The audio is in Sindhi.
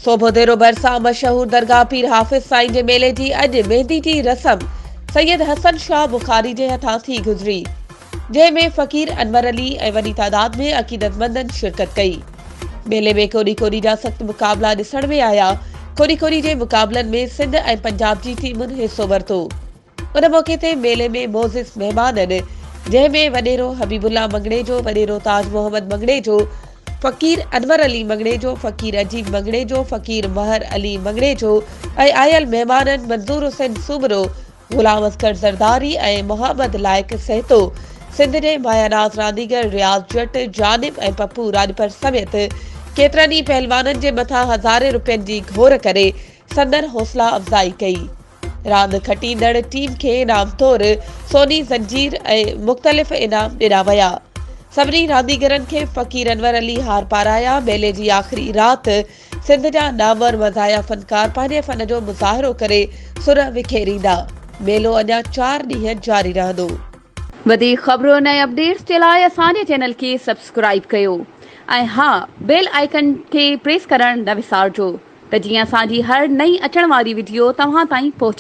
سوڀوديرو ڀرسان مشهور درگاهه پير حافظ سائين جي ميلي جي اڄ ميندي جي رسم سيد حسن شاهه بخاري جي هٿان ٿي گذري، جنهن ۾ فقير انور علي ۽ وڏي تعداد ۾ عقيدتمندن شرڪت ڪئي. ميلي ۾ ڪوڏي ڪوڏي جا سخت مقابلا ڏسڻ ۾ آيا، ڪوڏي ڪوڏي جي مقابلن ۾ سنڌ ۽ پنجاب جي ٽيمن حصو ورتو. ان موقعي تي ميلي ۾ معزز مهمانن جنهن ۾ وڏيرو حبيب الله مڱڻيجو، وڏيرو تاج محمد مڱڻيجو، فقير انور علي مڱڻيجو، فقير عجيب مڱڻيجو، فقير مهر علي مڱڻيجو ۽ آيل مهمانن منظور حسين سومرو، غلام اصغر زرداري ۽ محمد لائق سهتو، سنڌ جي مايا ناز رانديگر رياض جٽ، جانب ۽ پپو راڄپر سميت ڪيترن ئي پهلوانن جي مٿان هزارين روپين جي گهور ڪري سندن حوصلا افزائي ڪئي. راند کٽيندڙ ٽيم کي انعام طور سوني زنجير ۽ مختلف انعام ڏنا ويا. سڀني رانديگرن کي فقير انور علي هار پارايا. ميلي جي آخري رات سنڌ جا نامور مزاحيه فنڪار پنهنجي فن جو مظاهرو ڪري سر وکيريندا. ميلو اڃا چار ڏينهن جاري رهندو. وڌيڪ خبرن ۽ اپڊيٽس جي لاء اسان جي چينل کي سبسڪرائيب ڪيو ۽ ها بيل آئيڪن کي پريس ڪرڻ نه وسارجو ته جيئن اسان جي هر نئين اچڻ واري وڊيو توهان تائين پهچي.